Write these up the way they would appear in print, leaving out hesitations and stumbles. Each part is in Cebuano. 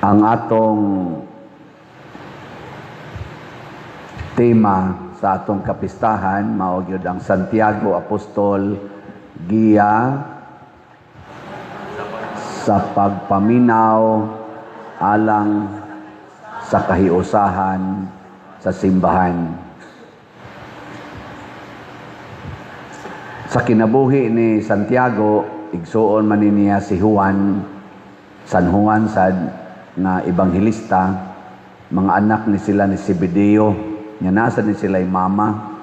Ang atong tema sa atong kapistahan mao gyud ang Santiago Apostol, giya sa pagpaminaw alang sa kahiusahan sa simbahan. Sa kinabuhi ni Santiago, igsuon man ni niya si Juan, San Juan sad nga ebanghelista, mga anak ni sila ni Zebedeo, nga nasa ni sila mama.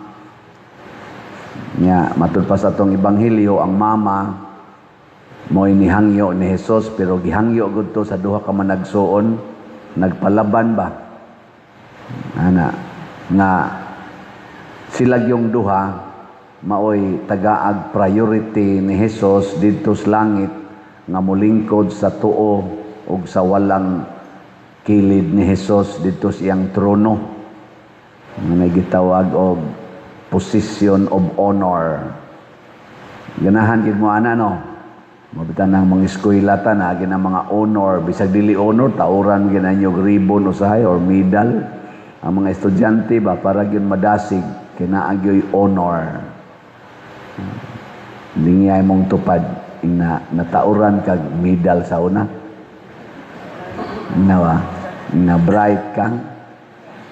Nya matud pa sa atong ebanghelyo, ang mama mo'y nihangyo ni Jesus, pero gihangyo gud to sa duha ka managsuon, nagpalaban ba? Ana nga sila yung duha maoy tagaag priority ni Jesus didto sa langit nga molingkod sa tuo ug sa walang kilid ni Jesus didto sa iyang trono nga may gitawag og position of honor. Ganahan gid mo ana, no? Mabitan ng mga eskwela ta na ang mga honor, bisag dili honor, tauran gyud ninyo ribbon usahay or medal. Ang mga estudyante ba, para gyud madasig kay naa gyoy honor. Lingiyay mong tupad ina natauran kag medal sa una. Nawa, na bright ka.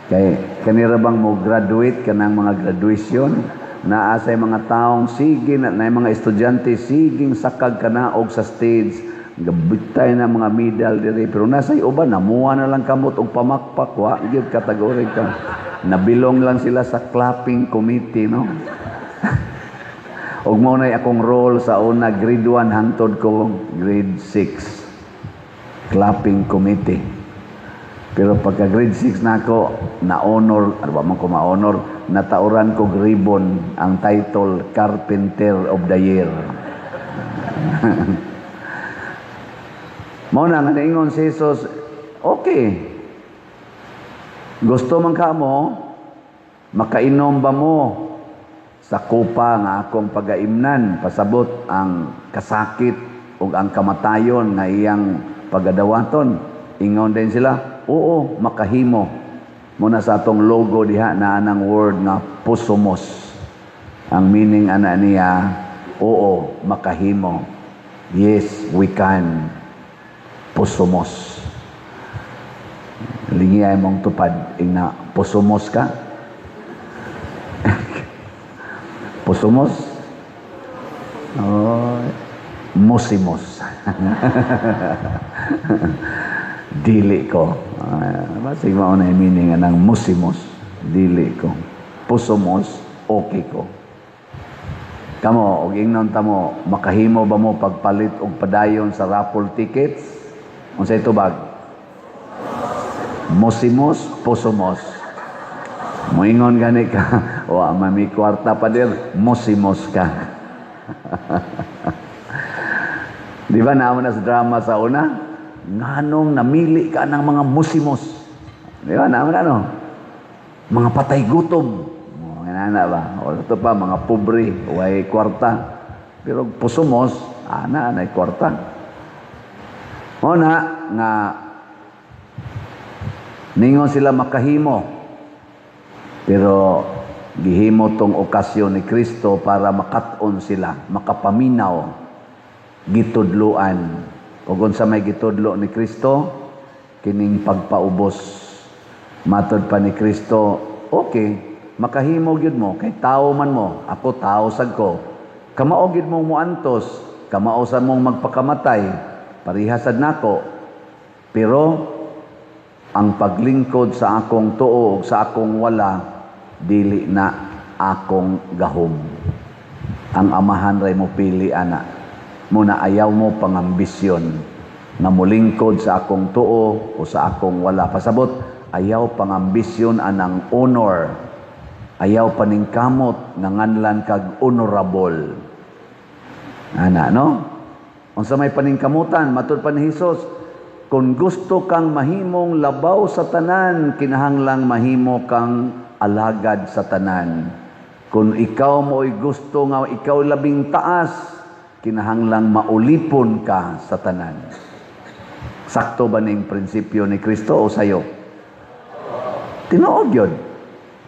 Kay kanira bang mo graduate ka ng mga graduation, naa say mga taong sige na, na mga estudyante siging sakag kanaog sa stage, gabitay na mga medal diri, pero nasay uban namuha na lang kamot og pamakpak, wa gyud kategory ka. Nabilong lang sila sa clapping committee, no? Og mao nay akong role sa una, grade 1 hangtod ko grade 6. Clapping committee. Pero pagka grade 6 na ako, na-honor, ano ba man ko ma-honor, natauran ko ribbon ang title Carpenter of the Year. Mao na nga niingon si Jesus, okay. Gusto man ka mo, makainom ba mo sa kupa nga akong pagaimnan, pasabot ang kasakit ug ang kamatayon nga iyang pagadawaton? Ingon din sila, oo, makahimo. Muna sa atong logo diha na anang word nga posomos. Ang meaning ana niya, oo, makahimo. Yes, we can. Posomos. Lingiyay mong tupad, ingna posomos ka. Posomos? Oh, musimos. Dili ko. Basig mao na meaning anang musimos. Dili ko. Posomos, okay ko. Kamo, og ingnon ta mo, makahimo ba mo pagpalit og padayon sa raffle tickets? Unsay tubag? Musimos, posomos. Moingon gani ka, wa mami kwarta pa dir, musimos ka. Di ba naman na sa drama sa una? Nganong namili ka ng mga musimos? Di ba naman ano? Mga patay gutom. Mga ba? O ito pa, mga pobre, way kwarta. Pero posomos, ana, anay kwarta. O na, nga, ningon sila makahimo. Pero gihimo tong okasyon ni Kristo para makat-on sila, makapaminaw, gitudloan. Ug unsa may gitudlo ni Kristo? Kining pagpaubos. Matod pa ni Kristo, okay, makahimo gyud mo kay tao man mo, ako tao sad ko. Kamao gyud mo moantos, kamao sad mong magpakamatay, pareha sad nako. Pero ang paglingkod sa akong tuo ug sa akong wala, dili na akong gahom. Ang amahan ray mo pili ana. Muna ayaw mo pangambisyon nga molingkod sa akong tuo o sa akong wala. Pasabot, ayaw pangambisyon anang honor. Ayaw paningkamot nga nganlan kag honorable. Ana, no? Unsa may paningkamutan, matud pa ni Hesus, kung gusto kang mahimong labaw sa tanan, kinahanglang mahimo kang alagad sa tanan. Kung ikaw mo'y gusto nga ikaw labing taas, kinahanglang maulipon ka sa tanan. Sakto ba ning prinsipyo ni Kristo o sayo? Tinuod yun.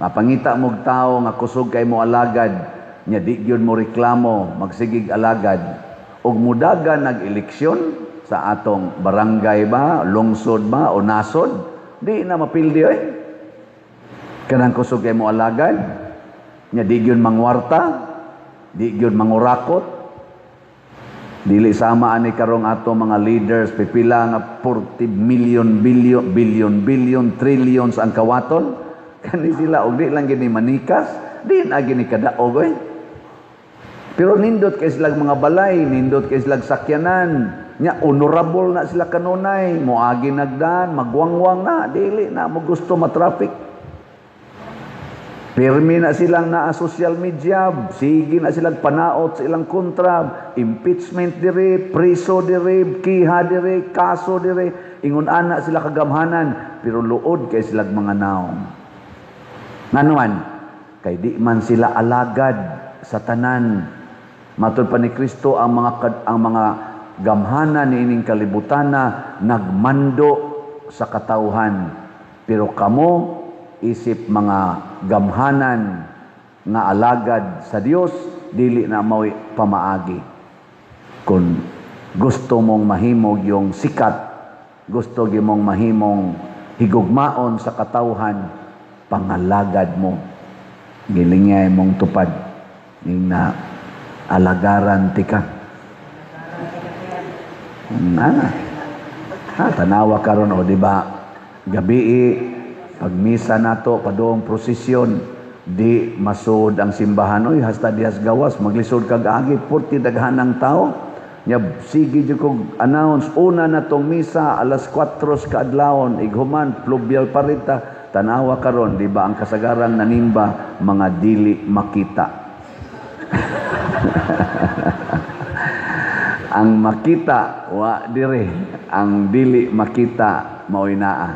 Mapangita mo'g tao nga kusog kay mo alagad, nya di gyud mo reklamo, magsigig alagad, ug mudagan nag-eleksyon sa atong barangay ba, lungsod ba, o nasod, di na mapildi oy. Kanang kusog kay mo alagad, nya di gyud mangwarta, di gyud mangurakot, dili sama ani karong ato mga leaders, pipila nga 40 million, billion, billion, billion, trillions ang kawaton. Kani sila, og di lang gini manikas, di na gini kadaog oy. Pero nindot kay silang mga balay, nindot kay silang sakyanan. Nya honorable na sila kanunay, moagi nagdan, magwangwang na, dili na mo gusto ma-traffic. Pirmi na silang naa social media, sige na silang panaot sa ilang kontra, impeachment dire, preso dire, kiha dire, kaso dire, ingon ana sila kagamhanan, pero luod kay silang mga naong. Nganuan, kay di man sila alagad sa tanan. Matod pa ni Kristo, ang mga gamhanan niining kalibutana nagmando sa katawhan. Pero kamo isip mga gamhanan nga alagad sa Dios, dili na mao'y pamaagi. Kung gusto mong mahimog yung sikat, gusto mong mahimong higugmaon sa katawhan, pangalagad mo. Gilingay mong tupad. Ning na alagaran tika. Ana. Ha, tanawa karon o, di ba? Gabii pag misa nato padung prosesyon, di masud ang simbahan oy, hasta dihas gawas maglisod kag agi porti daghan ang tao. Nya sige jud kog announce una na tong misa alas 4 kaadlawon, ighuman plubyal parita. Tanawa karon, di ba, ang kasagaran nanimba mga dili makita. Ang makita wa dire, ang dili makita mao'y naa.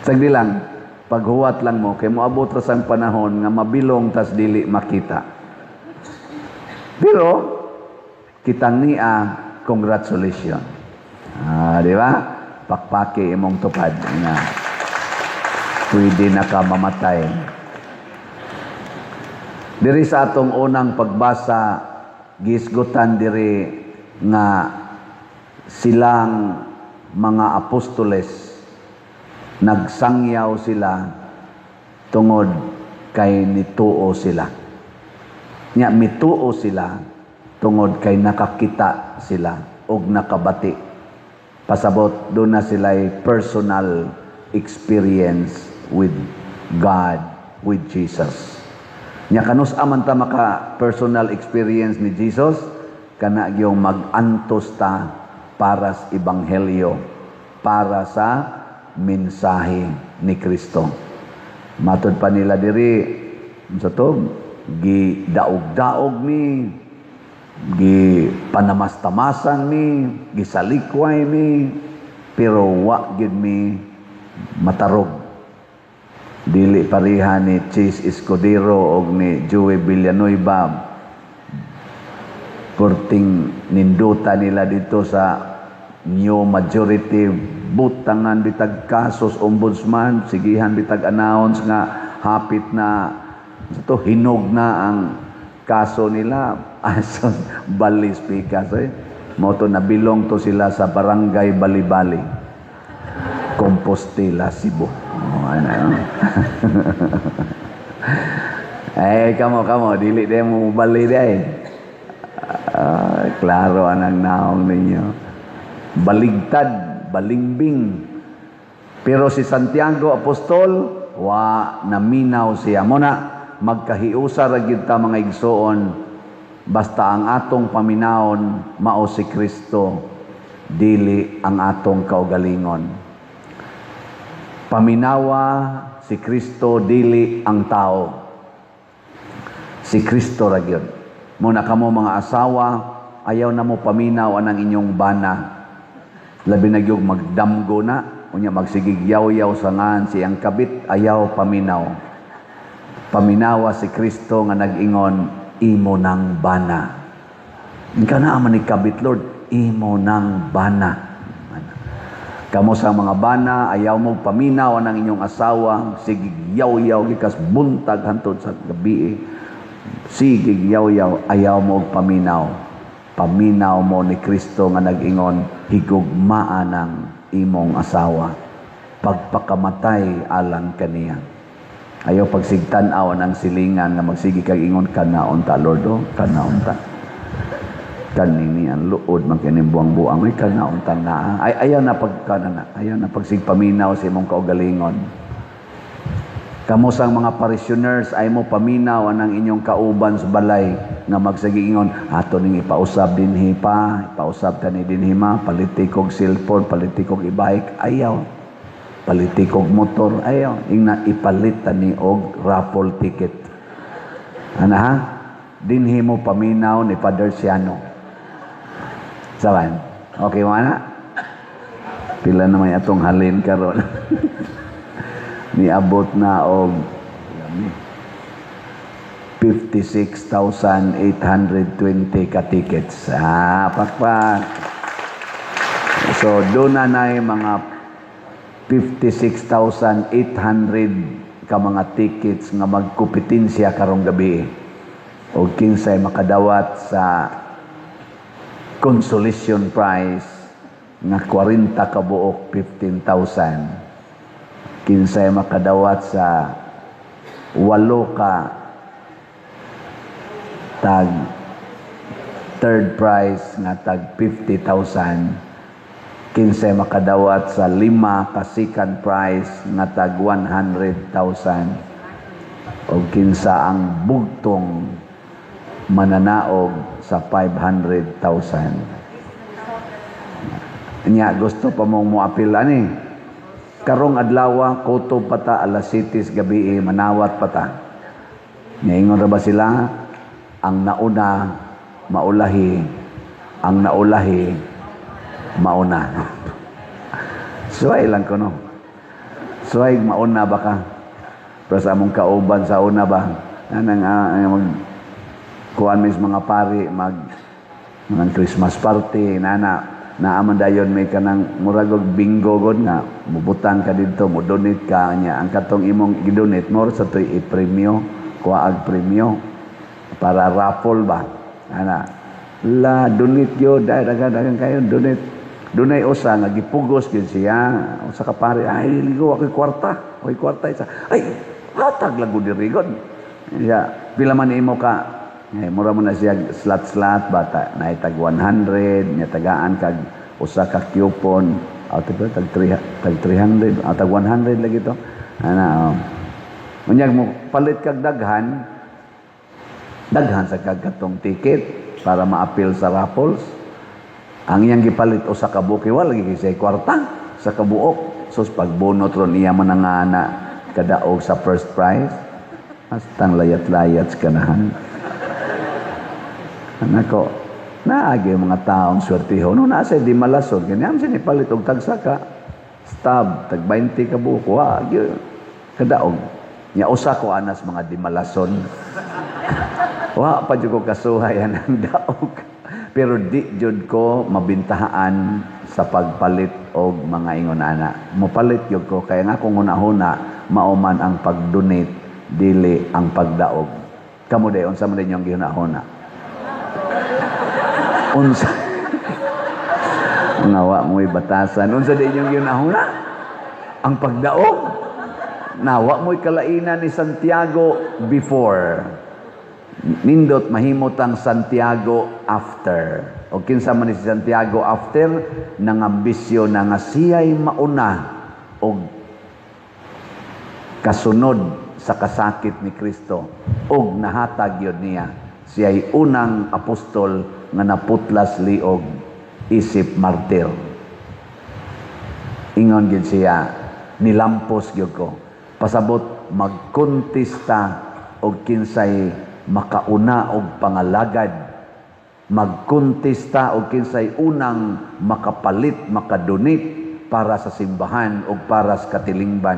Sagdi lang, paghuwat lang mo kay moabot ra sang panahon nga mabilong tas dili makita. Pero kitang nia, congratulations. Ah, di ba? Pakpaki imong tupad nga pwede na ka mamatay. Diri sa atong unang pagbasa, gisgutan diri nga silang mga apostoles nagsangyaw sila tungod kay nituo sila. Nya mituo sila tungod kay nakakita sila og nakabati. Pasabot doon na sila'y personal experience with God, with Jesus. Nya kanus aman ta maka personal experience ni Jesus? Kana gyung mag-antos ta para sa ebanghelyo, para sa mensahe ni Kristo. Matod pa nila diri sa to, gidaog-daog mi, gi panamastamasan mi, gisalikway mi, pero wa gyud mi matarog. Dili pareha ni Chiz Escudero og ni Joey Villanueva. Perting ninduta nila dito sa new majority, butangan bitag kasos ombudsman, sigihan bitag announce nga hapit na to hinog na ang kaso nila. Aso balis pikas eh. Mao to nabilong to sila sa Barangay Balibali, Compostela, Cebu. Oh, ano. Eh, kamo kamo dili di mo bali di ay. Ah, klaro anang naong ninyo. Baligtad, balingbing. Pero si Santiago Apostol, wa naminaw siya. Muna, magkahiusa ra gyud ta, mga igsoon, basta ang atong paminawon mao si Kristo, dili ang atong kaugalingon. Paminawa si Kristo, dili ang tao. Si Kristo ra gyud. Muna kamo mga asawa, ayaw na mo paminaw anang inyong bana. Labi na gyud magdamgo na, unya magsigig yaw-yaw sa ngan siyang kabit, ayaw paminaw. Paminawa si Kristo nga nag-ingon, "Imo nang bana." Ika na man ni kabit, Lord, imo nang bana. Kamo sa mga bana, ayaw mo paminaw ang inyong asawa, sige yaw-yaw gikas buntag hantod sa gabi. Sige yaw-yaw, ayaw mo paminaw. Paminaw mo ni Kristo nga nag-ingon, higugmaa ng imong asawa. Pagpakamatay alang kaniya. Ayaw pagsigtan-aw ang silingan nga magsige kag ingon, "Kanaon ta, Lord, oh, kanaon ta. Kanini ang luod man kining buang-buang, ay, kanaon ta na." Ay, ayaw na pagkana na, ayaw na pagsigpaminaw sa imong kaugalingon. Kamo sang mga parishioners, ay mo paminaw anang inyong kauban sa balay nga magsagiingon, "Ato ning ipausab dinhi pa, ipausab tani dinhi ma, paliti kog cellphone, paliti kog e-bike." Ayaw. "Paliti kog motor." Ayaw. Ingna ipalit tani og raffle ticket. Ana ha? Dinhi mo paminaw ni Father Siano. Saban? Okay mo ana? Pila na may atong halin karon? Niabot na og 56,820 ka tickets. Ah, pakpak. So, doon na na mga 56,800 ka mga tickets nga magkompetensya karong gabi. O kinsay makadawat sa consolation prize nga 40 ka buok 15,000, kinsay makadawat sa walo ka tag third prize nga tag 50,000, kinsay makadawat sa lima ka second prize nga tag 100,000, o kinsa ang bugtong mananaog sa 500,000. Nya gusto pa mong moapil ani karong adlaw, kutob pa ta, alas 7 gabi, manawat pa ta. Niingon ra ba sila, ang nauna maulahi, ang naulahi mauna. Suway lang ko, no? Suway mauna ba ka? Pero sa among kauban sa una ba, anang mag kuan mis mga pari mag mga Christmas party nana, naaman dayon may kanang murag og bingo god nga mubutang ka didto, mo donate ka nya ang katong imong gidonate mo sa toy i-premyo, kuha premyo para raffle ba ana. La donate yo dahil dagan dagan kayo donate. Dunay usa nga gipugos gyud siya, usa ka pare, "Ay, ligo, ako'y kwarta, ako'y kwarta isa." "Ay, hatag lang gud diri god siya." "Pila man imo ka?" Eh, mura mo na siya slot-slot bata, naay tag 100 nya tagaan kag usa ka coupon aw tag tag 3, tag 300 aw tag 100 lagi to ana, oh. Unyag mo palit kag daghan, daghan sa kag katong ticket para maapil sa raffles. Ang iyang gipalit usa ka buok, wala lagi kay kwarta sa kabuok. Sus, pagbunot ron iya man nga na kadaog sa first prize. Hastang layat-layat sa kanahan. Nako, naagi mga taong swertiho. No, nasa di malason. Ganyan siya ni palit og tagsaka. Stab, tag 20 ka buok. Wa, kadaog. Nya usa ko anas mga di malason. Wa pa jud ko kasuhay ang daog. Pero di jud ko mabintahaan sa pagpalit og mga ingon ana. Mopalit jud ko kaya nga kung una-huna mao man ang pag-donate, dili ang pagdaog. Kamo day, unsa man inyong gihuna-huna? Unsa? Mga wa mo'y batasan. Unsa di inyong gihuna-huna? Ang pagdaog. Nawa mo'y kalainan ni Santiago before. Nindot mahimot ang Santiago after. O kinsa man ni si Santiago after, nangambisyo na nga siya'y mauna og kasunod sa kasakit ni Kristo og nahatag yun niya. Siya'y unang apostol nga naputlas liog isip martir. Ingon gyud siya, "Nilampos gyud ko." Pasabot magkontesta og kinsay makauna og pangalagad, magkontesta og kinsay unang makapalit, makadonate para sa simbahan o para sa katilingban.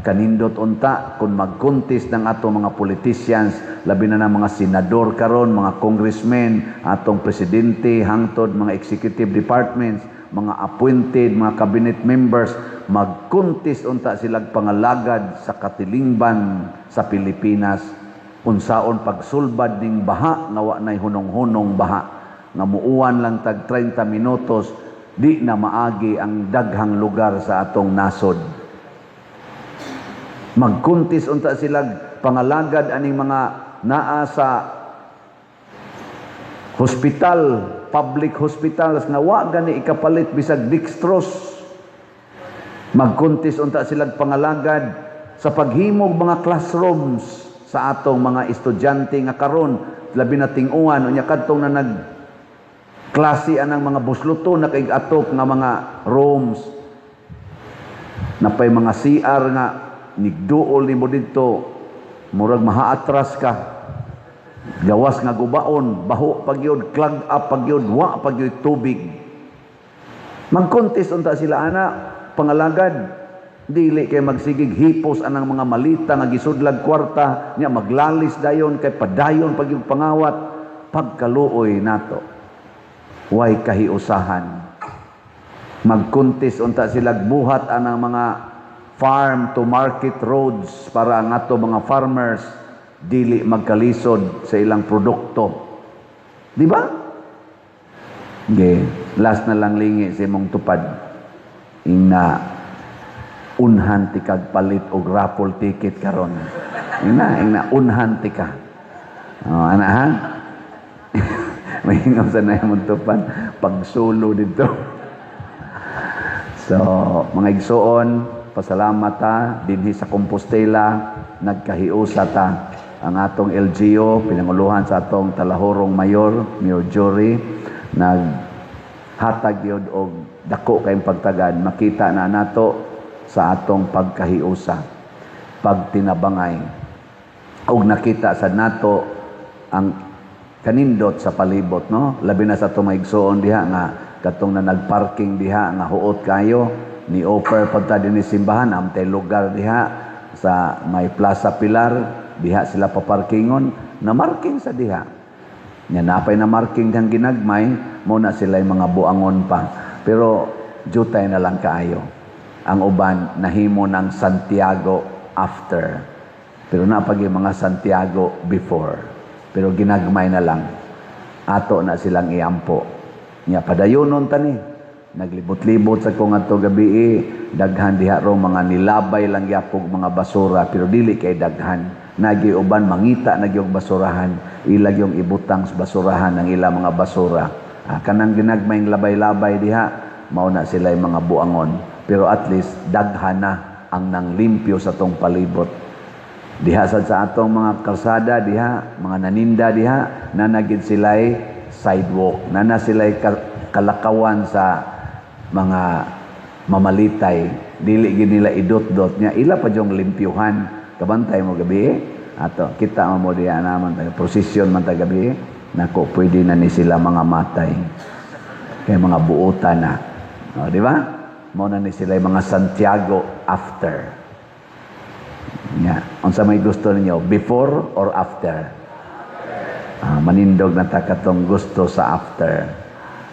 Kanindot unta kung mag-contest ng atong mga politicians, labi na ng mga senador karon, mga congressmen, atong presidente, hangtod mga executive departments. mga appointed, mga cabinet members, magkuntis unta silag pangalagad sa katilingban sa Pilipinas, unsaon pagsulbad ning baha nga wa nay hunong-hunong baha, nga muuwan lang tag 30 minutos, di na maagi ang daghang lugar sa atong nasod. Magkuntis unta silag pangalagad aning mga naa sa hospital, public hospitals nga wa gani ikapalit bisag dextrose. Magkuntis unta silag pangalagad sa paghimog mga classrooms sa atong mga estudyante nga karon labi na ting-uwan unya kadtong na nag klase anang mga busluto na kay atok nga mga rooms, napay mga CR nga nigduol nimo didto, murag mahaatras ka, gawas nga gubaon, baho pa gyud, clog up pa gyud, wa pa gyud tubig. Magkontes unta sila ana pangalagad. Dili kay magsigig hipos anang mga malita nga gisudlag kwarta nya, maglalis dayon kay padayon pag yung pangawat. Pagkaluoy nato, way kahiusahan. Magkuntis unta sila buhat anang mga farm to market roads para ang ato mga farmers dili magkalisod sa ilang produkto, di ba? Okay. Last na lang, lingi sa imong tupad, ingna unhan ti kag palit og raffle ticket karon. Ingna unhan ti ka. Oh, ana ha? May ingam sa na imong tupad pagsulo dito. So, mga igsuon, pasalamat ta dinhi sa Compostela, nagkahiusa ta. Ang atong LGU, pinanguluhan sa atong talahorong mayor, Mayor Jory, naghatag yun og dako kayong pagtagad. Makita na nato sa atong pagkahiusa, pagtinabangay. Og nakita sa nato ang kanindot sa palibot, no? Labi na sa atong mga igsuon diha nga katong na nagparking diha nga huot kayo, ni offer pagta dinhi simbahan, amtay lugar diha sa may Plaza Pilar, diha sila paparkingon, na marking sa diha. Nya napay na marking dihang ginagmay, mo na sila mga buangon pa. Pero jutay na lang kaayo. Ang uban nahimo ng Santiago after. Pero napag yung mga Santiago before. Pero ginagmay na lang. Ato na silang iampo. Nya padayonon tani. Naglibot-libot sa kong ato gabi, daghan diha ro mga nilabay lang yapog mga basura, pero dili kay daghan. Nagi uban mangita na gyud basurahan, ilag yung ibutang sa basurahan ang ila mga basura. Ah, kanang ginagmayng labay-labay diha, mao na sila yung mga buangon. Pero at least daghan na ang nanglimpyo sa tong palibot. Diha sad sa atong mga kalsada diha, mga naninda diha, nanagid sila'y sidewalk, nana sila'y kalakawan sa mga mamalitay. Dili gid nila idot-dot niya, ila pa yung limpyuhan. Kabantay mo gabi, ato kita mo diha naman tayo prosesyon man ta gabi. Nako, pwede na ni sila mga matay. Kay mga buutan na. O, di ba? Mao na ni sila yung mga Santiago after. Nya, unsa may gusto ninyo, before or after? Ah, manindog na ta katong gusto sa after.